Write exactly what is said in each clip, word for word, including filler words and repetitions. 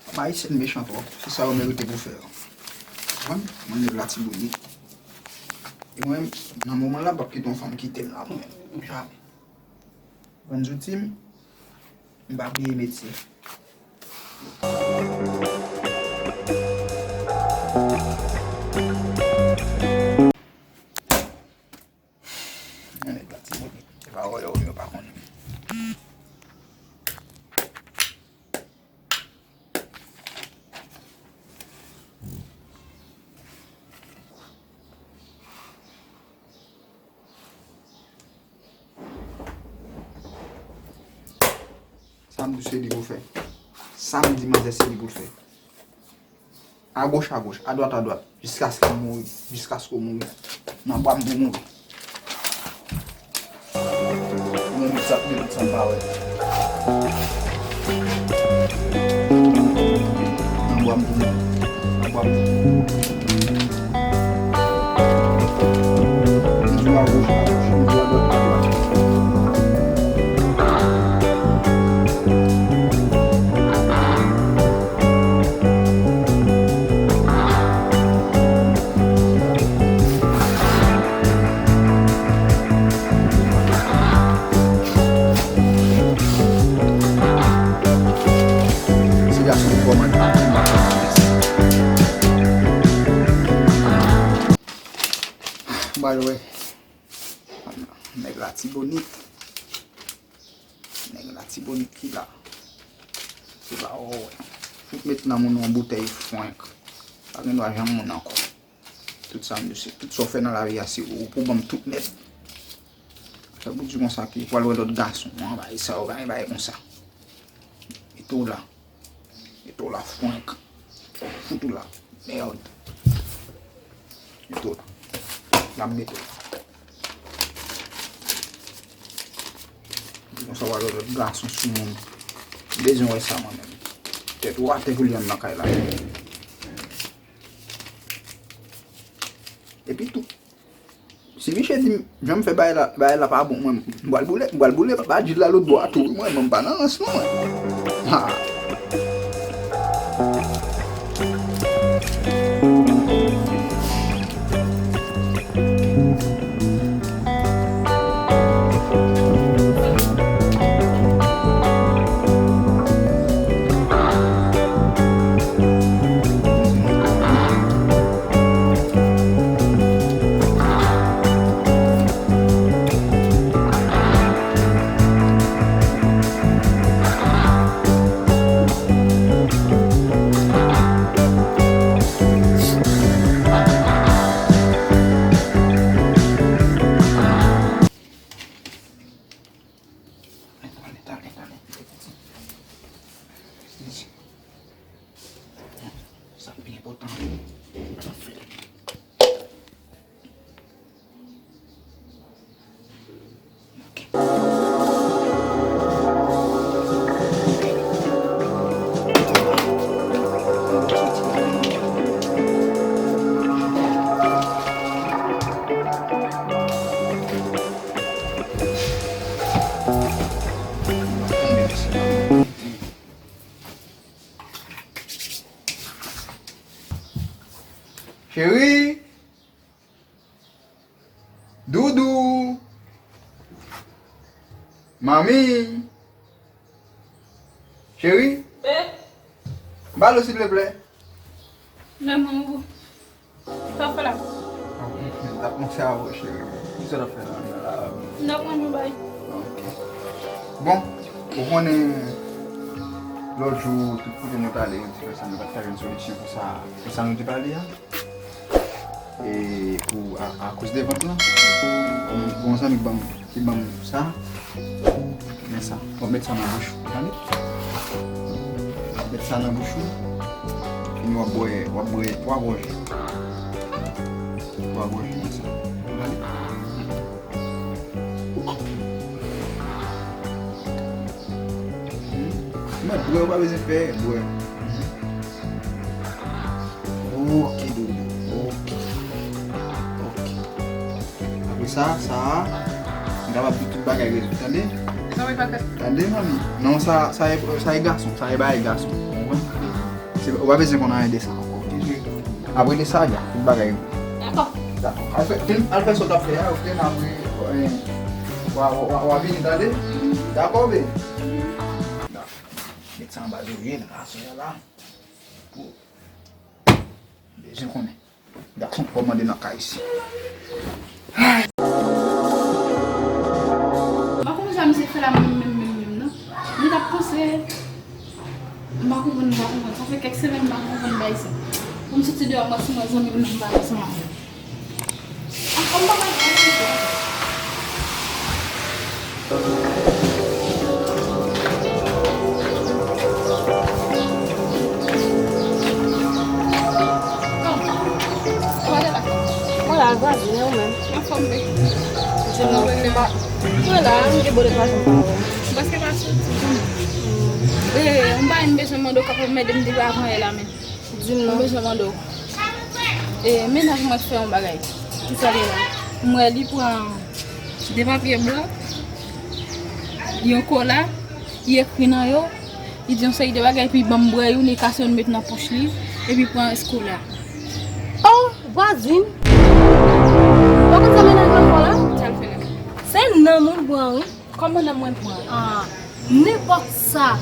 Papa Ayisyen mechan twòp. Se sa yo merite pou fè yo. Konprann? Mwen nèg Latibonit. E mwen, nan moman la, m p ap kite yon fanm kite m la, mwen. Jamè. Vann zouti m, m pa bliye metye. Yon nèg Latibonit. Se pa wè yo, yo pa konnen. Sa m di se li pou fè. Sa m di manzè se li pou l fè. Agoch, agoch, adwat, adwat, jiskaske w mouri, jiskaske w mouri. Nan bwa m pou mouri. Mwen met sa, met sa m pa wè. Nan bwa m pou mouri. Nan bwa m pou mouri. M di w agoch, agoch, m di w adwat, adwat. Se gason ki kòmande. Bay wè. Nèg Latibonit. Nèg Latibonit ki la. Se pa wè. Fout met nan moun yon boutèy fwenk. Pa gen dwa janm moun ankò. Tout sa m di se, tout sa w fè nan lavi a, se ou pou ban m tout nèt. Sa pou di konsa ke pral wè lòt gason, an, bay sa yo, bay, bay konsa. Mete w la. Mete w la, fwenk. Fout ou la. Mèd. Mete w la. La m mete w la. Di konsa w al wè lòt gason sou moun. M bezwen wè sa mwen menm. Tèt ou atè pou li ann nan kay la. Epi tou, si misye di m, jan m fè bagay la, bagay la pa bon, mwen, m pral boule, m pral boule, ba Jid la lòt bò a tou, wi, mwen, mwen pa nan rans non, mwen. Ha. Sa pi enpòtan. Cheri, Doudou, Manmi, Cheri, ba lo silvouplè. Sa w ap fè la? M t ap panse a ou, cheri. Kisa w t ap fè la? M t ap manje yon bagay. Ok. Bon, ou konnen lòt jou, tout kote nou t ale, yo di fè sa, nou pa t ka jwenn solisyon pou sa, pou sa nou te pale a. E pou a, akoz de vant lan, bon, bon zanmi ban m ki ban m sa. Men sa, w ap met sa nan bouch ou, tande? W ap met sa nan bouch ou. Fini w ap bwè, w ap bwè twa gòje. Twa gòje nan sa. Tande? Men bwè, ou pa bezwen pè, bwè. Ok, Doudou. Ok. Ok. Apre sa, sa a, m kapab di tout bagay rezoud, tande? Tande, manmi. Non, sa, sa e, sa e gason, sa e bagay gason. Ou konprann? Se, ou pa bezwen konn anyen de sa ankò. Apre de sa, ya, tout bagay. Dakò. Dakò. Al fè, fin, al fè sa w t ap fè a, ok, n apre, eh, w a, w a, w a vini, tande? Dakò, be? Dakò. Met sa anba zorye l, gason an la. Pou bezwen konnen. Gason kòmande nan kay isi. M pa konn jan misye fè la menm, menm, menm, menm, non. Li t ap panse, m pa konprann, m pa konprann. Sa fè kèk semèn m pa konprann bagay sa. Pou m soti deyò, m wè si mwen zanmi m nan bagay sa. Mwen la, vwazin, e ou menm? Anfòm, wi. Di m non. Mwen la, m gen bon de vwazin. Paske pa soti. E, m pa, m bezwen mande w kapab mande m depi avan yè la menm. Di m non. M bezwen mande w. E, mennaj mwen fè yon bagay. Kisa li la? M wè li pran de papye blan, yon kola, li ekri nan yo, li di yon seri de bagay, epi ban m bwè youn, li kase youn met nan pòch li, epi pran rès kola. Oh, vwazin! Ou konn sa mennaj mwen fè la? Sa l fè la? Se nan moun pran, wi. Kòman nan mwen pran? Ah, nenpòt sa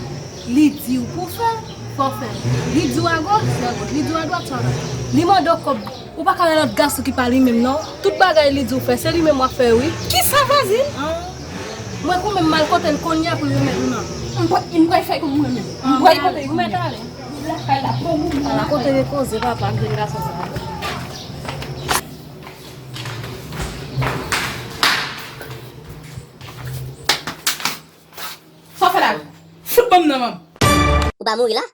li di w pou fè, fò fè. Li di w agoch, fè agoch. Li di w adwat, fè adwat. Li mande w kòb, ou pa ka wè lòt gason ki pa li menm, non. Tout bagay li di w fè, se li menm w ap fè, wi. Kisa, vwazin? Ah, mwen kou menm m al kote l kounye a pou l remèt ou nan. M pral, m pral fè kou mwen menm. M pral kote l kounye a. Ou mèt ale. Lakay la, pou ou. Ala kote gen koze, papa, ak jèn gason sa. Sa w fè la? Fout ban m nan men m. Ou pa mouri la?